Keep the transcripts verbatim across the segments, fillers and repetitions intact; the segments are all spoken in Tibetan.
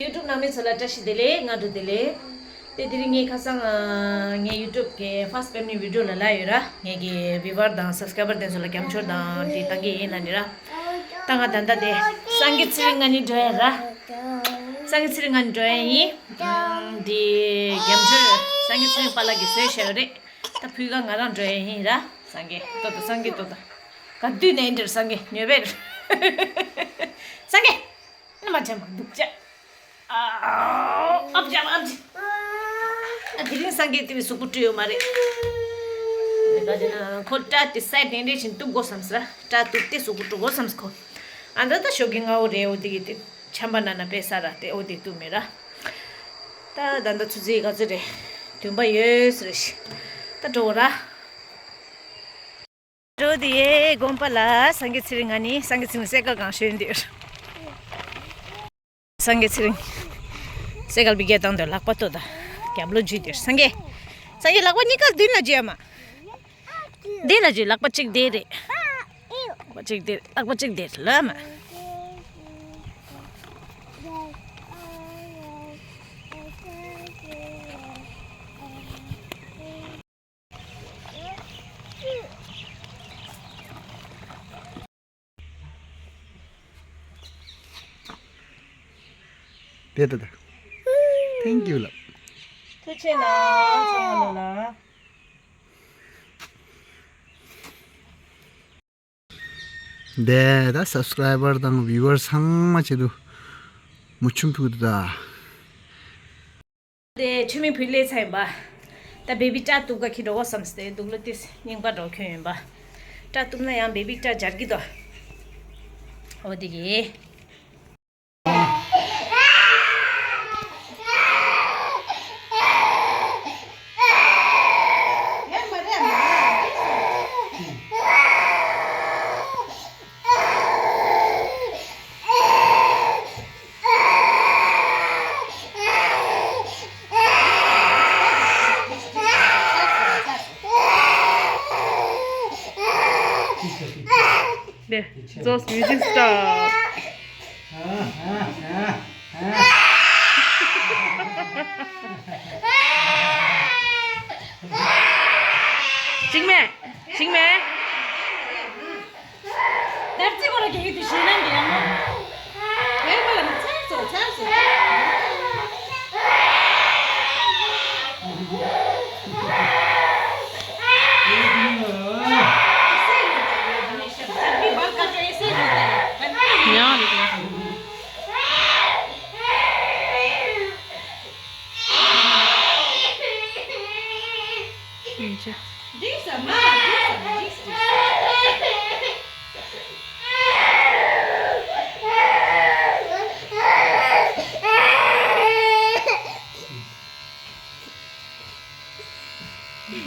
ཡུ་ཊུབ་ནང་མི་ཚོ་ལ་བཀྲ་ཤིས་བདེ་ལེགས། སྔ་དྲོ་བདེ་ལེགས། དེ་དེ་རིང་ངས་ཁ་སང་ཨ་ངའི་ཡུ་ཊུབ་ཀྱི་first family video ལ་ལབ་ཡོད་ར། ངེད་ཀྱི་viewer དང་subscriber དེ་ཚོ་ལ་རྒྱབ་སྐྱོར་དང་དེ་བཏང་གི་ཡིན་ལབ་ནི་ར། ད་ང་ད་ལྟ་དེ་སངས་རྒྱས་ཚེ་རིང་ང་ནི་འགྲོ་ཡ་ར། སངས་རྒྱས་ཚེ་རིང་ང་ནི་འགྲོ་ཡ་ཡིན། ཨ་དེ་རྒྱབ་སྐྱོར་སངས་རྒྱས་ཚེ་རིང་པཱ་ལགས་ཀྱིས་བཟོས་བཞག་ཡོད་རེད། ད་ཕུལ་ག་ང་རང་འགྲོ་ཡ་ཡིན་ར། སངས་རྒྱས་ཏོ་ཏོ། སངས་རྒྱས་ཏོ་ཏོ། ག་དུས་ནས་འདིར་སངས་རྒྱས་ཉོས་པས། སངས་རྒྱས། ཨ་མ་ཅན་མ་འདུག་ཅག་ཨ་ཨབ་ཅག་ཨབ་ཅག་ཨ་དེ་རིང་སངས་རྒྱས་དེ་བས་གཟུགས་པོ་བཀྲུས་ཡོད་མ་རེད། ག་ཅེ་ན་ཁོ་སྐྲ་དེ་སེ་ཊི་ནས་འདྲེ་བཞིན་གཏུབ་དགོས་བསམ་ཟེར། སྐྲ་གཏུབ་སྟེ་གཟུགས་པོ་བཀྲུ་དགོས་བསམ་ཟེར་ཁོ། ཨ་ད་ད་ཞོགས་ཀྱི་སྔ་བོ་རེད། འོ་དེ་གི་དེ་ཆམ་པ་ན་ན་པས་ས་ར་དེ་འོ་དེ་གཏུབ་མེད་ར། ད་ད་ད་ཆུ་ཚོད་ག་ཚོད་རེད། བདུན་པ་ཡོད་ཟེར་ཞིག་ད་འགྲོ་ར། འགྲོ་དེ་དགོན་པ་ལ་སངས་རྒྱས་ཚེ་རིང་ང་ནི་སངས་རྒྱས་ཚེ་རིང་སེ་ཀལ་གང་ཞོན་འདིར། སངས་རྒྱས་ཚེ་རིང་སེ་ཀལ་བི་གེ་བཏང་དུས་ལག་པ་ལྟོས་དང་རྒྱབ་ལོགས་འཇུས་འདིར། སངས་རྒྱས། སངས་རྒྱས་ལག་པ་གཉིས་ཀ་མདུན་ལ་འཇུས་ཨ་མ། འདི་ལ་འཇུས། ལག་པ་གཅིག་འདི་རེད། ལག་པ་གཅིག་འདི། ལག་པ་གཅིག་འདི་ལ་མ། དེ་ལྟ་ད། Thank you ལབ། ཐུགས་རྗེ་གནང་ཚང་མ་ལ། དེ་ད་སབ་སི་ཀ་རའི་བར་དང་བིའུ་ཝར་ཚང་མ་ཆེད་དུ་མུ་ཆུམ་ཕུག་ཏུ་ད། དེ་མཆོད་མེ་ཕུལ་ལས་ཚར་ཡིན་པ། ད་བེ་བི་སྐྲ་གཏུབ་ག་ཁྱི་འགྲོ་བ་བསམ་སྟེ་འདུག་ལོ་ཏིས་རྙིང་པ་འགྲོ་ཁྱོད་ཡིན་པ། སྐྲ་གཏུབ་ན་ཡང་བེ་བི་སྐྲ་འབྱར་གི་འདུག་འོ་དེ་གི། ནས་རྫོགས། music stop། འཇིགས་མེད། འཇིགས་མེད། དར་རྩེ་ཁོ་ལ་རྒྱག་གི་འདུག་ཞེད་སྣང་གི་ཡང་མོ། ཡང་མོ་ལ་ཚར་སོང་། ཚར་སོང་། ཡང་རེད།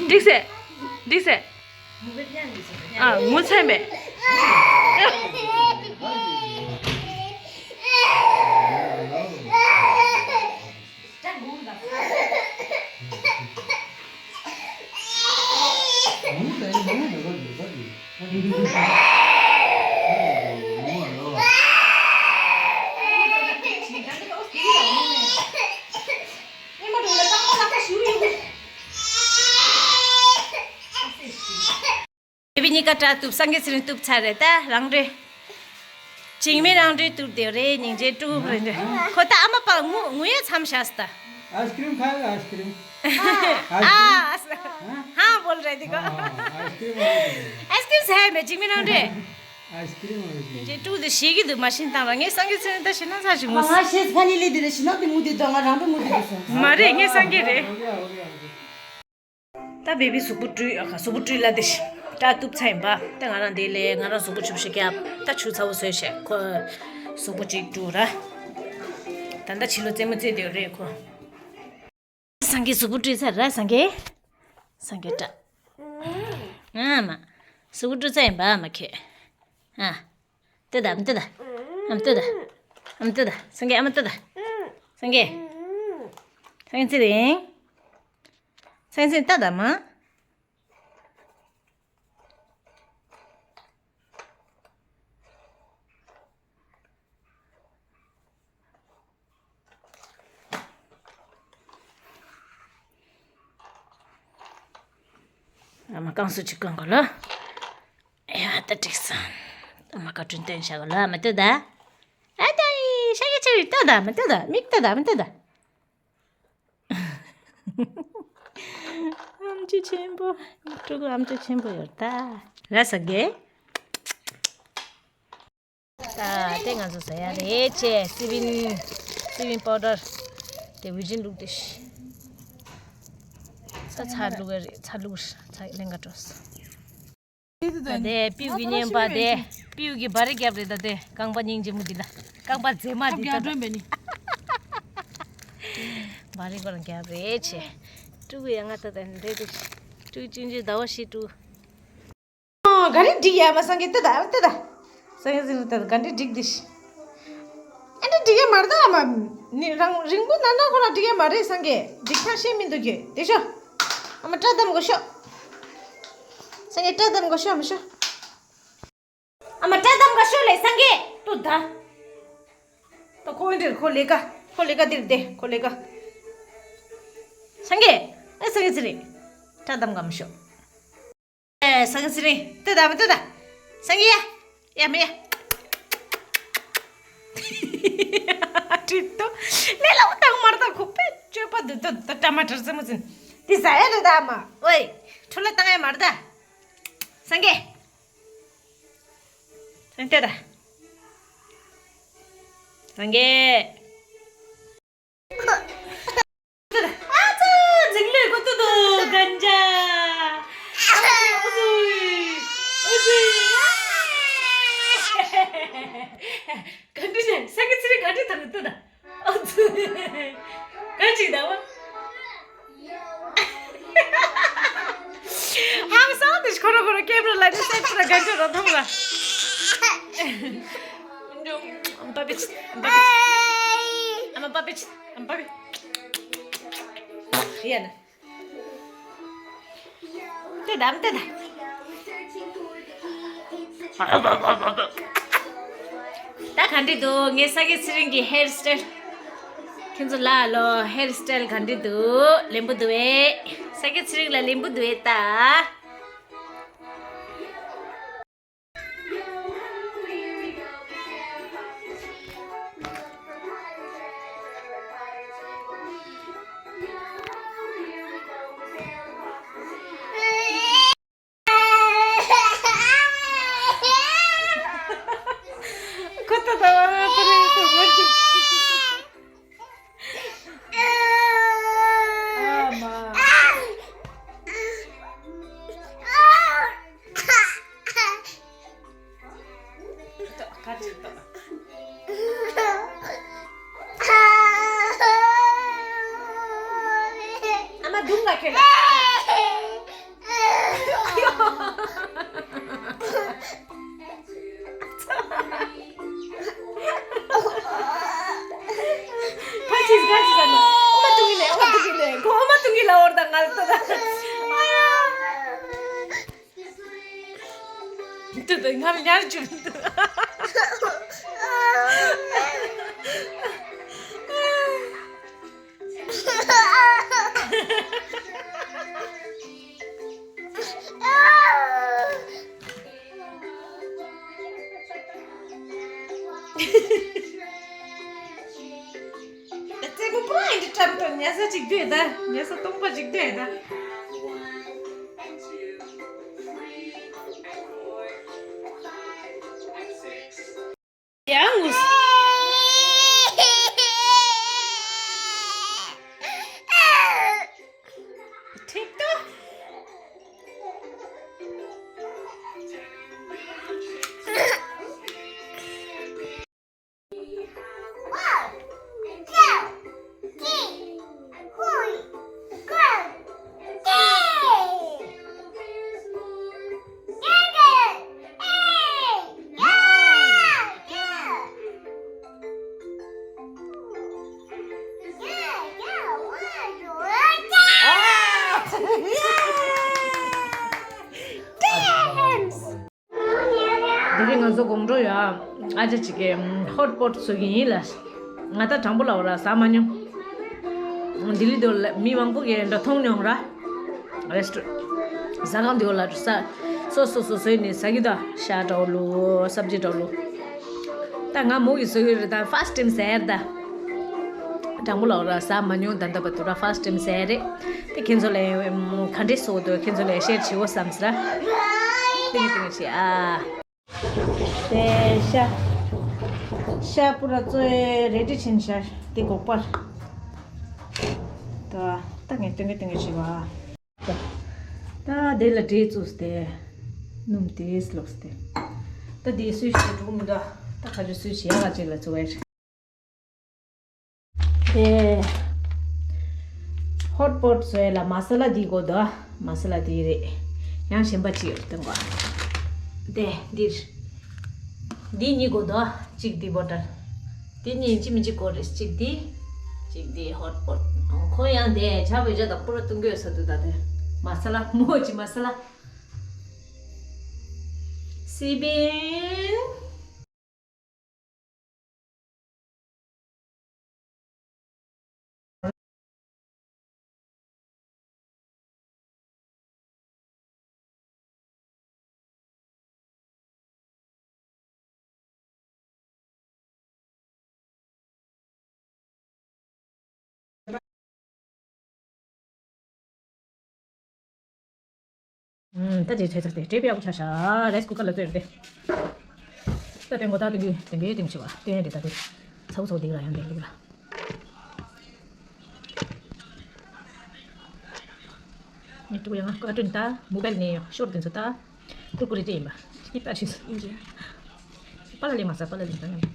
འགྲིག་སེ། འགྲིག་སེ། ཨ། ངུ་ཚད་མེད། དེ་བས་གཉིས་ཀ་སྐྲ་གཏུབ། སངས་རྒྱས་ཚེ་རིང་གཏུབ་ཚར་རེད། ད་རང་འདྲེ། འཇིགས་མེད་རང་འདྲེ་གཏུབ་བསྡད་རེད། སྙིང་རྗེ་སྤྲུག་རེད་འདྲེ། ཁོ་ད་ཨ་མ་པ་ངུ་ངུ་ཡ་མཚམས་བཞག་སྟ། आइसक्रीम खाएगा? आइसक्रीम। हाँ। हाँ बोल रहे देखो। आइसक्रीम। आइसक्रीम है मैं འཇིགས་མེད་རང་འདྲེ། आइसक्रीम। སྙིང་རྗེ་སྤྲུག་དེ་ཤེས་ཀྱི་འདུག་མ་ཤེས་དང་ར། ངས་སངས་རྒྱས་ཚེ་རིང་ད་ཤེས་ན་ཚ་ཞིག་ངུ། ང་ཤེས་ཁ་ནི་ལི་དེ་རེད། ཤི་ན་དེ་ངུ་དེ་དང་ང་རང་འདྲེ་ངུ་དེ་དེ་སོང་། མ་རེད། ངས་སངས་རྒྱས་རེད། ད་བེ་བི་གཟུགས་པོ་བཀྲུས། ཨ་ཁ། གཟུགས་པོ་བཀྲུས་ལ་དེ་སྐྲ་གཏུབ་ཚར་ཡིན་པ། ད་ང་རང་དེ་ལས་ང་རང་གཟུགས་པོ་ཆུ་བཤལ་རྒྱབ། ད་ཆུ་ཚ་བོ་བཟོས་བྱས་ཁོ་གཟུགས་པོ་གཅིག་བཀྲུ་ར། ད་ལྟ་ཕྱི་ལོགས་རྩེད་མོ་རྩེ་བསྡད་རེད་ཁོ། སངས་རྒྱས་གཟུགས་པོ་བཀྲུས་ཚར་ར་སངས་རྒྱས། སངས་རྒྱས་སྐྲ། ཨ་མ། གཟུགས་པོ་བཀྲུས་ཚར་ཡིན་པ་ཨ་མ་ཁྱེད། ཨ། ལྟོས་དང་། ལྟོས་དང་། ཨ་མ་ལྟོས་དང་། ཨ་མ་ལྟོས་དང་། སངས་རྒྱས། ཨ་མ་ལྟོས་དང་། སངས་རྒྱས། སངས་རྒྱས་ཚེ་རིང་། སངས་རྒྱས་ཚེ་རིང་། ལྟ་དང་མ། ཨ་མ་རྐང་སུ་ཅིག་རྐང་གོ་ལ། ཡ་ད་འགྲིག་སོང་། ཨ་མ་བཀའ་དྲིན་སྟོན་བྱ་གོ་ལ་མ་ལྟོས་ད། ཨ་ད་ཡི་ཤ་གི་ཆེ་རི་ལྟོས་ད་མ་ལྟོས་ད་མིག་ལྟོས་ད་མ་ལྟོས་ད། ཨམ་ཆི་ཆེན་པོ། ཕྲུ་གུ་ཨམ་ཆི་ཆེན་པོ་ཡོད་ད། ར་ས་གེ། ད་དེ་ང་ཚོ་ཟ་ཡ་རེད་ཅེ། སི་ཝིན། སི་ཝིན་པའུ་ཌར། དེ་ཝི་ཇིན་བླུགས་ཏེ་ཤི། ཚ་ཚ་བླུགས་ཡ་རེད། ཚ་བླུགས། ཚ་ལེན་ག་འགྲོ། ད་དེ་པིའུ་གི་བརྙན་པ་དེ། པིའུ་གི་བ་རི་རྒྱབ་རེད་ད་དེ། རྐང་པ་སྙིང་རྗེ་མོ་འདི་ད། རྐང་པ་མཛེས་མ་འདི་ད། བ་རི་ཁོ་རང་རྒྱབ་རེད་ཆེ། ཕྲུ་གུ་ཡ་ང་ད་ད་འདྲེ་དེ། ཕྲུ་གུ་ཅུང་ཅུང་ཟླ་བ་ཤི་ཕྲུ། ག་རེ་འགྲིག་ཡ་མ་སངས་རྒྱས་ལྟོས་ད་ལྟོས་ད། སངས་རྒྱས་ཟེར་ལྟོས་ད་ག་འདྲ་འགྲིག་འདི་ཤི། ཨ་འདྲ་འགྲིག་ཡ་མ་རེད་ད་ཨ་མ། ནི་རང་རིང་པོ་ན་ན་ཁོ་ལ་འགྲིག་ཡ་མ་རེད་སངས་རྒྱས་འགྲིག་ཐག་ཤེས་མི་འདུག་གི་དེ་ཤོ། ཨ་མ་བཀྲ་དམ་གོ་ཤོ། སངས་རྒྱས་བཀྲ་དམ་གོ་ཤོ་ཨ་མ་ཤོ། ཨ་མ་བཀྲ་དམ་གོ་ཤོ་ལེ་སངས་རྒྱས་ལྟོས་ད། ད་ཁོ་འདིར་ཁོ་ལས་ཀ་ཁོ་ལས་ཀ་འདིར་བསྡད་ཁོ་ལས་ཀ་སངས་རྒྱས། ཨེ་སངས་རྒྱས་ཚེ་རིང་། བཀྲ་དམ་གམ་ཤོག་ཨེ་སངས་རྒྱས་ཚེ་རིང་ལྟོས་ད་མ་ལྟོས་ད། སངས་རྒྱས་ཡ་ཡ་མི་ཡ། ཁྲིད་དོ། ལས་སླ་བོ་བཏང་མ་རེད་ད་ཁོ་དཔེ་སྤྱོད་པ་འདི་ད་ད་ཊ་མ་ཊར་རྩེ་མོ་ཟིན། འདི་ཟ་ཡ་རེད་ད་ཨ་མ། ཨོའི། འཕྲོ་བརླག་བཏང་ཡ་མ་རེད་ད། སངས་རྒྱས། སངས་རྒྱས་ད། སངས་རྒྱས། ཨ་ཙི། འཛིང་ལོས་གོ་ཏུ་ཏུ་གན་ཇ། ཨ་ཙི། ཨ་ཙི། ག་འདྲ་ནས་སངས་རྒྱས་ཚེ་རིང་ག་འདྲ་ཐང་ཏུ་ད། ཨ་ཙི། ག་ཅིག་ད་བ། ཧང་སང་དེ་ཁོ་ར་ཁོ་ར་ཀེམ་ར་ལ་དེ་སེ་ཕུ་ར་གན་ཇ་ར་ཐང་ར། པ་པི་ཆི། པ་པི་ཆི། ཨ་མ་པ་པི་ཆི། ཨ་མ་པ་པི། ཡ་ན། ལྟོས་དང་ལྟོས་དང་། ད་ག་འདྲ་འདུག་ངའི་སངས་རྒྱས་ཚེ་རིང་གི་ཧེར་སི་ཊལ། ཁྱེད་ཚོ་ལ་ལོ་ཧེར་སི་ཊལ་ག་འདྲ་འདུག་ལེན་པོ་འདུག་ཨེ། སངས་རྒྱས་ཚེ་རིང་ལ་ལེན་པོ་འདུག་ཨེ་ད། ཁོ་ད་ད་བ་ར་ད་རེ་ད་བ་རྒྱུག་ཨ་མ། ཏོ་ཁ་ཅིག་ཏོ། ཨ་མ་སྡུག་ལ་ཁེལ་ལ། ཁ་ཅིག་ཁ་ཅིག་ལ་ནི་ཨོ་མ་ཏུང་གི་ལེ་ཨོ་མ་ཏུང་གི་ལེ་ཁོ་ཨོ་མ་ཏུང་གི་ལ་འོར་དང་ངལ་ཏོ་ད། ཨ་ཡ། འདི་ད་ང་ཉར་བཅུག་འདུག་རྩེད་མོ་པོ་ཨེ་འདྲ་འཁྲབ་དང་ཉལ་ས་ཅིག་སྡོད་ད། ཉལ་ས་སྟོང་པ་ཅིག་སྡོད་ད། ཡང་ངུས། ཁྲིད་དོ། དེ་རིང་ང་ཚོ་དགོང་དྲོ་ཡ་ཨ་ཅག་ཅིག་གིས་ཧོཊ་པོཊ་བཟོ་གི་ཡིན་ལ། ང་ད་དྲང་པོ་ལབ་ར་ཟ་མ་མྱོང་། ལྡི་ལི་དུ་མི་མང་པོ་གིས་འདྲ་མཐོང་མྱོང་ར། རེ་སི་ཊོ་ ཟ་ཁང་དེ་ལ་ས་སོ་སོ་སོ་སོའི་ནས་ཟ་གི་ད་ཤ་འདྲ་བོ་ལུ་སབ་ཇི་འདྲ་བོ་ལུ། ད་ང་མོ་གི་ཟ་གི་རེད་ད། ཕར་སི་ཊེམ་ཟ་ཡར་ད། དྲང་པོ་ལབ་ར་ཟ་མ་མྱོང་ད་ལྟ་བར་དུ་ར། ཕར་སི་ཊེམ་ཟ་ཡར་རེད། དེ་ཁྱེད་ཚོ་ལ་ག་འདྲས་བཟོ་འདུག་ཁྱེད་ཚོ་ལ་ཤེར་བྱེད་འོ་བསམ་སི་ར། ཏིང་ཏིང་བྱེད་ཨ། དེ་ཤ་ཤ་པུ་ར་བཙོས་རེ་ཌི་ཕྱིན་ཤ་དེ་སྒོག་པར། ད་ད་ངས་སྟོན་གི་སྟོན་གི་བྱེད་བ། ད་དེ་ལ་འབྲས་བཙུགས་ཏེ་སྣུམ་དེ་ལོགས་ཏེ། ད་དེ་སུས་བྱེད་འགྲོ་མི་འདུག་ད་ཁ་ཆུ་སུས་བྱེད་ཡག་ག་ཅིག་ལ་བཙུགས་བས། དེ་ཧོཊ་པོཊ་བཟོས་ལ་མ་ས་ལ་འདི་དགོས་དོ། མ་ས་ལ་འདི་རེད། ཡང་གཞན་པ་ཅིག་ཡོད་སྟོན་གོ། དེ་འདིར་འདི་གཉིས་དགོས་དོ། གཅིག་འདི་བོ་ཊལ། འདི་གཉིས་ཅི་མི་གཅིག་དགོས་རེད། གཅིག་འདི། གཅིག་འདི་ཧོཊ་པོཊ། ཁོ་ཡང་དེ་ཇ་བོད་ཇ་དང་པུ་ར་བཏུང་གི་ཡོད་ས་འདུག་ད་དེ་མ་ས་ལ་མོ་ཅི་མ་ས་ལ། སི་པིན། ད་དེ་བྱས་ཚར་ཏེ་འབྲས་དཔེ་ཡག་པོ་ཆགས་ཤག་རའི་སི་ཀུ་ཀར་ལ་བཙོས་ཏེ། ད་སྟོན་གོ་ད་སྟོན་གི་སྟོན་གི་སྟོན་གི་བྱེད་བ་སྟོན་ཡ་འདི་ད་དེ་ཚ་བོ་ཚ་བོ་འདི་ལ་ཡང་འདི་ལུག་ལ། ངས་ཀྲུག་ཡང་ཀ་ཀར་ཊུན་ད་མོ་བལ་ནས་ཤོར་དེ་ཚོ་ད་ཀུར་ཀུ་རེ་ཅི་ཡིན་པ་ཅི་པ་ཞིག་ཡིན་གྱི། པ་ལ་ལེ་མ་ཟ་པ་ལ་ལེ་ད་ནམ།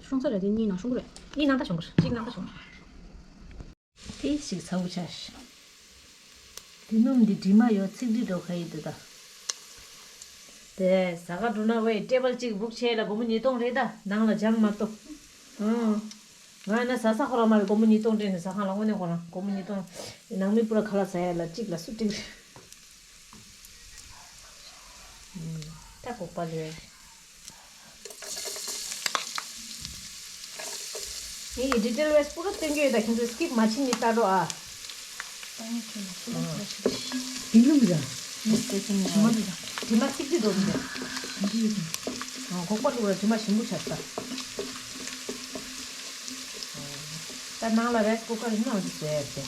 ཤོང་ཚ་རེད་དེ་གཉིས་ནང་ཤོང་གི་རེད། གཉིས་ནང་ད་ཤོང་གི་རེད། གཅིག་ནང་ད་ཤོང་། དེ་ཞིག་ཚ་བོ་ཆ་ཞིག་དེ་སྣུམ་འདི་དྲི་མ་ཡོད་ཚིག་འདི་འགྲོ་ཁ་ཡི་འདུག་ད། དེ་ཟ་ཁ་འགྲོ་ན་ཝེ་ཊེ་བལ་གཅིག་བུག་ཆེ་ལ་སྒོར་མོ་ཉིས་སྟོང་རེད་ད་ནང་ལ་སྦྱང་མ་གཏོགས། ཨང་། ང་ན་ཟ་ས་ཁོ་རང་མ་རེད། སྒོར་མོ་ཉིས་སྟོང་སྤྲད་ནས་ཟ་ཁང་ལ་དངོས་གནས་ཁོ་རང་སྒོར་མོ་ཉིས་སྟོང་། ནང་མི་པུ་ར་ཁ་ལག་ཟ་ཡ་ལ་གཅིག་ལ་སུ་སྤྲད། ད་སྒོག་པ་ལོས། ངས་ཀྱི་ཌི་ཊེལ་ཝེ་སི་པུ་ར་སྟོན་གྱི་ཡོད་ད། ཁྱེད་ཚོས་སི་ཀིབ་མ་བྱེད་ནས་ལྟ་རོགས་ཨ། དེ་ནུ་མི་ར། དྲི་མ་ཚིག་ཅི་འདོར་མི་འདུག་སྒོག་པ་ལུག་ར་དྲི་མ་ཞིམ་པོ་ཆགས་ད། ད་ནང་ལ་རའི་སི་ཀུ་ཀར་ནང་དུ་བཟོས་ཏེ།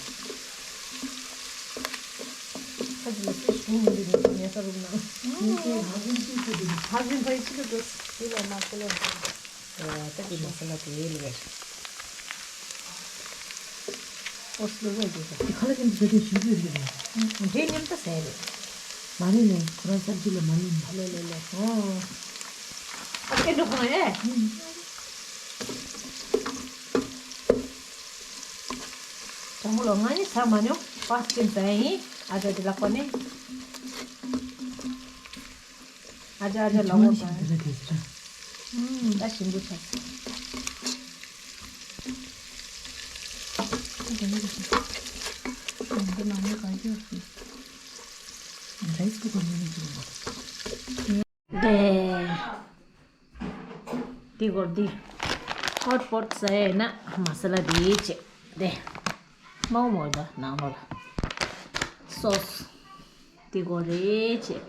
ཁ་ཅིག་ལ་སུས་བྱུང་མི་འདུག་ངས་ཉལ་ས་རུམ་ནང་། ཧ་ཟིན་ཕ་ཡི་ཕྱི་ལ་འགྲོ། དེ་ལ་མ་ཁོ་ལ་འགྲོ། ད་དེ་མ་ས་ལ་དེ་ལ་རེད། ཨོ་སི་ལོ་རོ་དེ་ད། དེ་ཁ་ལ་ཅན་དེ་དེ་ཞིག་རེད་རེད། འདྲེ་མཉམ་ད་ཟས་རེད། མ་ནི་ནི་ཁོ་རང་སབ་ཇི་ལ་མ་ནི་ནི། ལེ་ལེ་ལེ། ཨོ། ཨ་ཀེ་འགྲོ་ཁོང་ཨེ། དྲང་མོ་ལོ་ང་ནི་ཟ་མ་མྱོང་། པ་སི་ཅིན་ཟ་ཡིན། ཨ་ཅག་དེ་ལག་པ་ནི། ཨ་ཅག་ཨ་ཅག་ལག་པ་ཟ་ཡིན། ད་ཞིམ་པོ་ཆགས། རའི་སི་ཀུ་ཀར་ནས་ནས་ཅིག་འདི་སྒོར་འདི། ཧོཊ་པོཊ་ཟ་ཡས་ན་མ་ས་ལ་འདི་བྱེད་དེ། མའོ་མོ་ད་ནང་ལོགས་ལ། སོ་སི། འདི་སྒོར་རེ་བྱེད།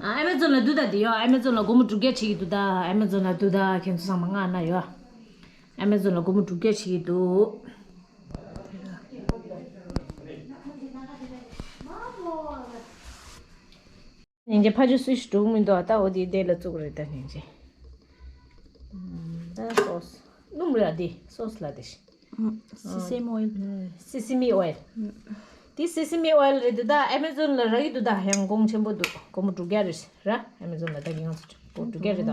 ཨ་མེ་ཛོན་ལ་འདུག་ད་འདི་ཡོ། ཨ་མེ་ཛོན་ལ་སྒོར་མོ་དྲུག་བརྒྱ་བྱེད་ཀྱི་འདུག་ད། ཨ་མེ་ཛོན་ལ་འདུག་ད་ཁྱེད་ཚོ་ཚང་མ་ང་ན་ཡོ། ཨ་མེ་ཛོན་ལ་སྒོར་མོ་དྲུག་བརྒྱ་བྱེད་ཀྱི་འདུག་ཉིན་རྗེ་ཕ་ཆུ་སུ་ཞིག་འགྲོ་མི་འདུག་ད་འོ་དེ་དེ་ལ་བཙུགས་རེད་ད་ཉིན་རྗེ། ད་སོ་སི། སྣུམ་རེད་ཨ་དེ་སོ་སི་ལ་དེ་ཤི། སི་སེ་མི་ཨོ་ཡལ། སི་སེ་མི་ཨོ་ཡལ། དེ་སི་སེ་མི་ཨོ་ཡལ་རེད་འདུག་ད་ཨ་མེ་ཛོན་ལ་རག་གི་འདུག་ད་ཡང་གོང་ཆེན་པོ་འདུག་སྒོར་མོ་དྲུག་བརྒྱ་རེད་ར། ཨ་མེ་ཛོན་ལ་ད་གི་ང་ཚོ་སྒོར་དྲུག་བརྒྱ་རེད་ད།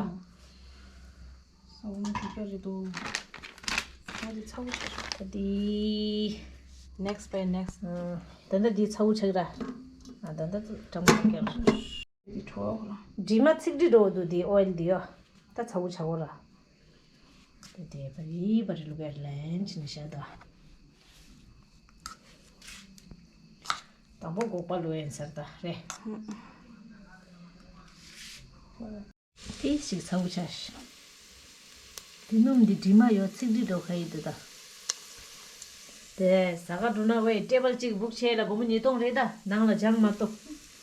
ས་བོན་གྱི་སྐྱ་རེད་དོ། ཨ་དེ་ཚ་བོ་ཆགས་ཤག་ད་དེ། Next by next. ད་ལྟ་དེ་ཚ་བོ་ཆགས་ར། ཨ་ད་ལྟ་དྲང་པོ་ཆགས་ར། དེ་བྲོ་བ་ལ། དྲི་མ་ཚིག་དྲི་འགྲོ་འདུག་དེ་ཨོ་ཡལ་དེ་ཡོ། ད་ཚ་བོ་ཆགས་གོ་ར། ད་དེ་བ་རི་བ་རི་ལུག་ཡར་ལན་ཅི་ནས་བཤད་ད། དང་པོ་སྒོག་པ་ལོས་ཡིན་ཟེར་ད་རེད། དེ་ཞིག་ཚ་བོ་ཆ་ཞིག་དེ་སྣུམ་འདི་དྲི་མ་ཡོད་ཚིག་དྲི་འགྲོ་ཁ་ཡི་འདུག་ད། དེ་ཟ་ཁ་འགྲོ་ན་ཝེ་ཊེ་བལ་གཅིག་བུག་ཆེ་ལ་སྒོར་མོ་ཉིས་སྟོང་རེད་ད་ནང་ལ་སྦྱང་མ་གཏོགས།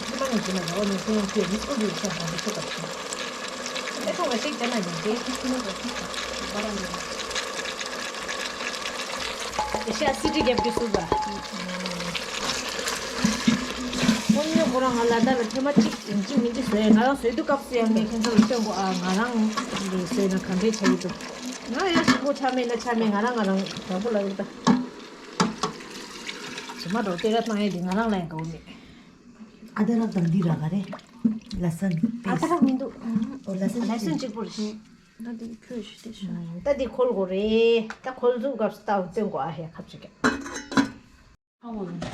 ནས་ཕྱི་མ་ནས་འཛིན་ལ་ར་བ་ནས་ཁོ་ཡང་ཁྱོད་མི་ཚོགས་འདུས་ཤག་དང་དུ་ཚོགས་པ་ཞིག་ཨེ་ཐོག་ལ་ཤིག་ཅ་ན་ཡིན་ཏེ། ཤ་སི་ཏི་རྒྱབ་ཀྱི་སུ་ཟ། དངོས་གནས་ཁོ་རང་ང་ལ་ད་ལ་ཐེངས་མ་གཅིག་ཡིན་གཅིག་མིན་གཅིག་བཟོས། ང་རང་བཟོས་དུས་སྐབས་སུ་ཡང་ངས་ཁྱེད་ཚོ་ལ་སྟོན་གོ་ཨ། ང་རང་གིས་བཟོས་ན་ག་འདྲས་བྱ་ཡི་འདུག་ང་ཡང་ཞིམ་པོ་ཆགས་མེད་ན་ཆགས་མེད། ང་རང་ང་རང་དྲང་པོ་ལབ་ཡོད་ད། ཇི་མ་འགྲོ་སྟེ་ར་བཏང་ཡས་འདི་ང་རང་ལ་ཡང་དགའ་བོ་མེད། ཨ་ད་རག་དང་འདི་རག་ག་རེ། ལ་སན། ཨ་ད་རག་མི་འདུག་ཨོ་ལ་སན། ལ་སན་གཅིག་པོ་རེད། ད་འདི་ཁོལ་ཞུ་དེ་ཤོ། ད་འདི་ཁོལ་དགོས་རེད། ད་ཁོལ་འཛུགས་སྐབས་སུ་ད་སྟོན་དགོས་ཨ། ཧེ་ཁབ་ཅིག་གི།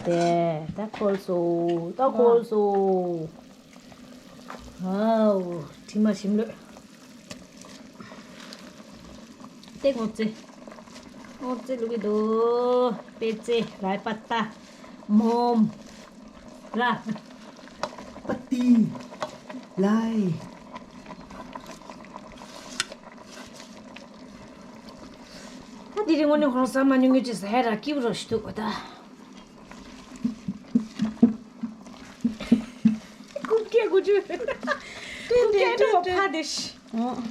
དེ་ད་ཁོལ་སོང་། ད་ཁོལ་སོང་། ཨའོ། དྲི་མ་ཞིམ་ལོས། དེ་སྔོ་ཚལ། སྔོ་ཚལ་བླུག་གི་འདུག་པད་ཚལ། རའི་པ་ཏ། མོམ། ར། པ་ཏི། ལའི། ད་དེ་རིང་དངོས་གནས་ཁོ་རང་ཟ་མ་མྱོང་མཁན་ཅིག་ཟ་ཡ་ར་སྐྱིད་པོ་རོ་ཞིག་འདུག་གོ་ད། རྐུབ་བཀྱག་དགོས་རྒྱུ། རྐུབ་བཀྱག་འགྲོ་བ་ཕ་དེ་ཤི། ཨོ།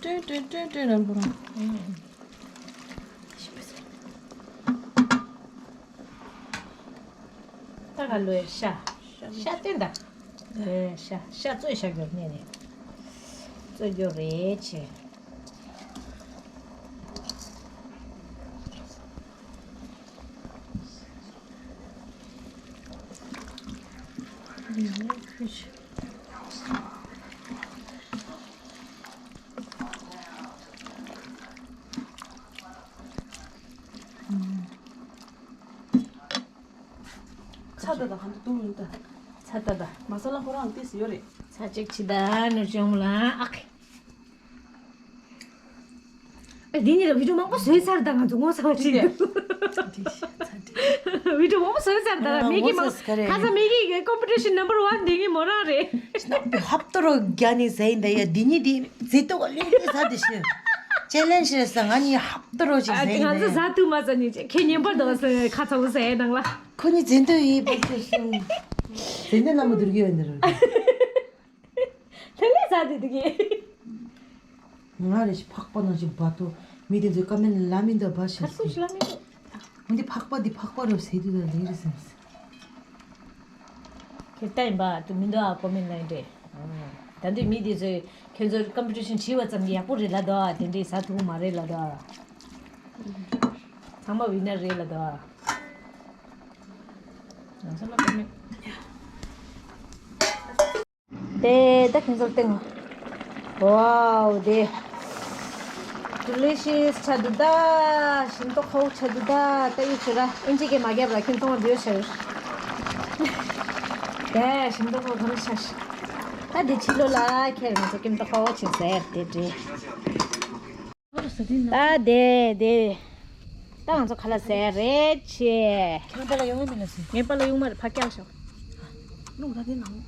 ཏྲེ་ཏྲེ་ཏྲེ་ཏྲེ་རན་པོ་རང་། ད་ག་ལོས་ཤ། ཤ་སྟོན་ད། ཨེ་ཤ་ཤ་བཙོས་བཞག་རྒྱུ་ནས་ནས། བཙོས་རྒྱུ་རེད་ཆེ། ཚྭ་ད་ད་གང་དུ་བཏུང་ཡོང་ད། ཚྭ་ད་ད། མ་ས་ལ་ཁོ་རང་ཏིས་ཡོད་རེད། ཚྭ་ཅིག་ཕྱི་ད་ནུ་ཅོང་ལ་ཨག། ཨ་འདི་ཉིད་ལ་བི་ཌིའོ་མང་པོ་བཟོས་ཚར་ད། ང་ཚོ་ངོ་ཚ་བ་ཅིག་འདུག་ཚྭ་འདི། བི་ཌིའོ་མང་པོ་བཟོས་ཚར་ད། ཨ་མེ་གི་ངོ་མ་ཚ་ས་ག་རེ་ཁ་ས་མེ་གི་ཀོམ་པི་ཊི་ཤན་ནམ་བར་ཝན་འདི་ངི་མོ་རང་རེད། ཧབ་ཏོ་རོ་རྒྱ་ནི་ཟེ་ཡིན་ད་ཡ། འདི་ཉིད་འདི་ཟེ་ཏོ་ག་ལུས་ནི་ཟ་འདི་ཤི། ཅེ་ལེན་ཇི་རེད་ས། ང་ནི་ཧབ་ཏོ་རོ་ཅིག་ཨ་ཟེ་ཡིན་ད་ཡ། ང་ཚོ་ཟ་ཐུབ་མ་ཟ་ནི་ཁྱེད་ཉན་པར་འདུག་ཟེ་ཁ་ཚ་བོ་ཟེ་ནང་ལ། ཁོ་ནི་ཛེན་ཏོ་ཡི་བུ་ཁྱོད་སོང་། ཛེན་ཏོ་ལ་མོ་དུར་གི་ཡོད་འདི་རུ། དེ་ནས་ཟ་དེ་དུ་གི། ང་རེ་ཞིག་ཕག་པ་ནང་བཞིན་བ་ཏོ། མི་དེ་ཚོས་ཀ་མེན་ལ་མི་འདུག་བ་ཤ་ཁར་ཁུ་ཤི་ལ་མི་འདུག་འོན་ཏེ་ཕག་པ་འདི་ཕག་པ་རོ་ཟེར་དུས་ད་ལེ་རེ་སེམས། ཁྱེད་ལྟ་ཡིན་པ་དུ་མི་འདུག་ཨ་ཀོ་མེན་ལ་འདྲེ། ད་འདི་མི་དེ་ཚོས་ཁྱོད་ཚོར་ཀམ་པི་ཊི་ཤན་བྱས་པ་ཙམ་གྱིས་ཡག་པོ་རེད་ལ་དོ་ཨ། དེ་འདྲའི་ཟ་ཐུབ་མ་རེད་ལ་དོ་ཨ། ཚང་མ་ཝི་ནར་རེད་ལ་དོ་ཨ། ང་ཚོ་ལ་ཀོ་མེན། དེ་ད་ཁྱེད་ཚོར་སྟེང་། ཝའོ་དེ། ཌི་ལི་ཤི་ཡས་ཆ་འདུག་ད། ཞིམ་ཏོག་ཁོག་ཆ་འདུག་ད། ད་ཡིག་ཆུ་ར་ཨིན་ཇི་གེ་མ་རྒྱབ་ར་ཁྱེད་ཚོང་བ་བིའུ་ཤར། དེ་ཞིམ་ཏོག་ཁོག་གང་ཆ་ཤི། ད་དེ་ཕྱི་ལོ་ལ་ཁྱེད་ང་ཚོ་ཀིམ་ཏོག་ཁོག་ཆེ་ཟེར་དེ་འདྲི། ད་དེ་དེ། ད་ང་ཚོ་ཁ་ལག་ཟས་རེད་ཆེ། ཁྱེད་རང་པཱ་ལགས་ཡོང་བ་མིན་ལ་ཟེར། ངའི་པཱ་ལགས་ཡོང་མ་རེད་ཕ་སྐྱག་ཤོག་ལུག་ད་དེ་ནང་།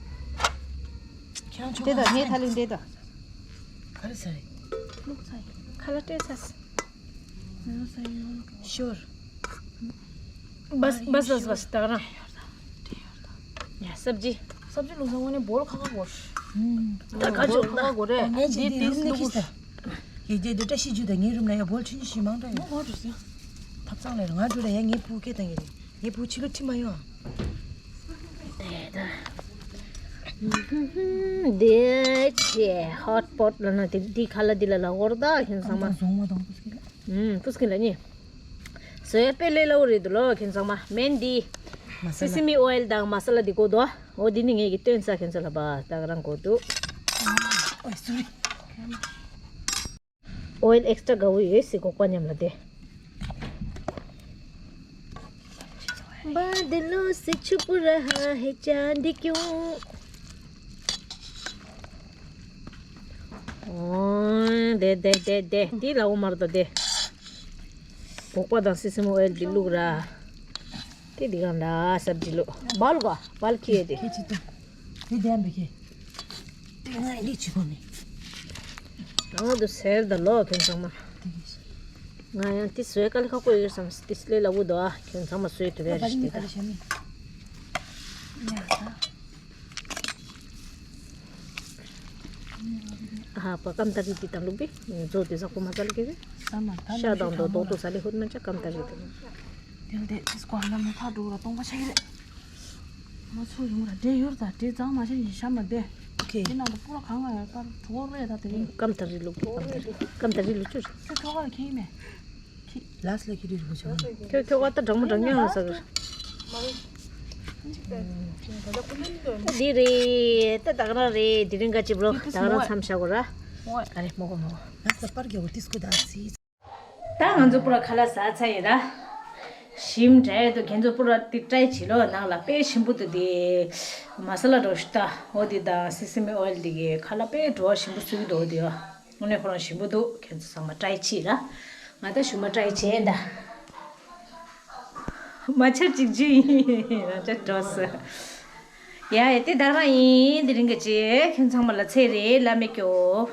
ཁྱེད་རང་ཆོག་དེ་དང་ངའི་ཐ་ལིང་དེ་དང་། ག་རེ་ཟ་རེད། ལུག་ཚ་ཡིན། ཁ་ལག་སྤྲད་ཚར། ང་ཟ་ཡོང་། ཤོར། بس بس بس بس ད་ག་རང་། ཡ་སབ་ཇི། སབ་ཇི་ལུག་ཟ་དངོས་གནས་བོར་ཁ་ཁ་བོར། ད་ག་ཅོག་ཁ་ཁ་བོར་རེད། ངས་ཅི་དེ་དེ་རུམ་ནས་ལུག་ཤི་ས། ཡེ་དེ་དེ་བཀྲ་ཤིས་ཇུ་དང་ངའི་རུམ་ལ་ཡ་བོལ་ཆུན་ཆུན་ཞིག་མང་དྲགས་ཡོད། ཐབ་ཚང་ལ་ང་འགྲོ་ལ་ཡ་ངའི་བུ་སྐད་བཏང་གི་རེད། ངའི་བུ་ཕྱི་ལོ་ཁྲིད་མ་ཡོང་ཨ། དེ་ད། དེ་ཆེ་ཧོཊ་པོཊ་ལ་ན་དེ་འདི་ཁ་ལ་འདི་ལ་ལ་འོར་ད་ཁྱེད་ཚང་མ། བཟུང་བ་དང་ཕུ་སྐད་ལ། ཨུམ་ཕུ་སྐད་ལ་ནི། བཟོ་ཡ་དཔེ་ལས་སླ་བོ་རེད་འདུག་ལོ་ཁྱེད་ཚང་མ་སྨན་འདི། མ་ས་ལ། སི་སི་མི་ཨོ་ཡལ་དང་མ་ས་ལ་འདི་གོ་དོ། འོ་འདི་ནི་ངས་ཀྱི་སྟོན་ས་ཁྱེད་ཚོ་ལ་བ་ད་ག་རང་གོ་འདུག་ཨོའི་སོ་རི། ཨོ་ཡལ་ཨེག་སི་ཊ་ར་དགའ་བོ་ཡོད་སྲིད་སྒོག་པ་མཉམ་ལ་དེ། འོ་དེ་དེ་དེ་དེ་དེ་ལའོ་མར་དོ་དེ། སྒོག་པ་དང་སི་སི་མོ་ཨོ་ཡལ་འདི་བླུགས་ར། དེ་འདི་གང་ལ་སབ་ཇི་ལུ། བལ་གོ་བལ་ཁྱི་ཡོད་དེ། ཁྱི་ཅི་ཏུ། དེ་ལྡན་པའི་ཁྱི། དེ་ང་ཡི་ལི་ཆི་གོ་ནི། ང་དུ་ཟེར་ད་ལོ་ཁྱོད་ཚང་མ། ང་ཡང་དེ་བཟོས་དཀའ་ལས་ཁག་པོ་ཡོད་བསམ་དེ་སླེ་ལ་བུ་དོ་ཨ་ཁྱོད་ཚང་མ་བཟོས་ཐུབ་པའི་རེ་ཞིག་དེ་ད། ཨ་ཧ་པ་ཀམ་ཏ་རི་དེ་དང་ལུག་པི་མཛོ་དེ་ཟག་པོ་མ་ཙལ་གི་རེད། ཤ་དང་དོ་དོག་ཏུ་ཟ་ལི་ཧུར་མ་ཆ་ཀམ་ཏ་རི་དང་། དེ་ལ་དེ་དེ་སྐོར་ལ་མི་ཐག་འགྲོ་ར་སྟོང་པ་ཆགས་ཀྱི་རེད། ང་ཚོ་ཡོང་ར་འདྲེ་ཡོད་ད་འདྲེ་གཙང་མ་ཤ་ཡིན་ཤ་མ་བདེ། ཨོ་ཁེ། དེ་ནང་དུ་སྤུ་ར་གང་ག་ཡོད་པར་གྲོགས་རེད་ད་དེ་རིང་། ཀམ་ཐ་རི་ལུག་ཀམ་ཐ་རི་ཀམ་ཐ་རི་ལུག་ཅུ་རེད། ཁྱོད་ཁྱོ་ག་ལ་ཁེ་ཡིན་མེད། ཁེ། ལགས་ལ་ཁེ་རི་རུ་ཆོག་ཁྱོད་ཁྱོ་ག་ད་གྲང་མོ་གྲང་ཉང་ལ་ཟ་གི་རེད། འདི་རེད་ད་ད་ག་རང་རེད་དེ་རིང་ག་ཅིབ་ལོ་ད་ག་རང་མཚམས་བཞག་གོ་ར། ཨ་རེ་མོ་གོ་མོ་གོ། ང་ས་པར་རྒྱག་གོ་ཏིས་ཀོ་ད་སི། ད་ང་ཚོ་པུ་ར་ཁ་ལག་ཟ་ཚར་ཡིན་ར། ཞིམ་དྲག་འདུག་ཁྱེད་ཚོ་པུ་ར་དེ་ཊ་རའི་བྱེད་ལོ་ནང་ལ་དཔེ་ཞིམ་པོ་འདུག་དེ། མ་ས་ལ་འགྲོ་ཤི་ད་འོ་དེ་དང་སི་སི་མི་ཨོ་ཡལ་དེ་གི་ཁ་ལག་དཔེ་བྲོ་བ་ཞིམ་པོ་བཟོ་གི་འདུག་དེ་ཡོ། དངོས་གནས་ཁོ་རང་ཞིམ་པོ་འདུག་ཁྱེད་ཚོ་ཚང་མ་ཊ་རའི་བྱེད་ར། ང་ད་ཞུ་མ་ཊ་རའི་བྱེད་ད། མ་ཆར་ཅིག་ཇུ་ཡིན་རང་ཅག་འགྲོ་སི། ཡ་ཡ་དེ་ད་རང་ཡིན་དེ་རིང་གི་ཅེ་ཁྱེད་ཚང་མ་ལ་ཚེ་རེ་བླ་མེད་སྐྱོ།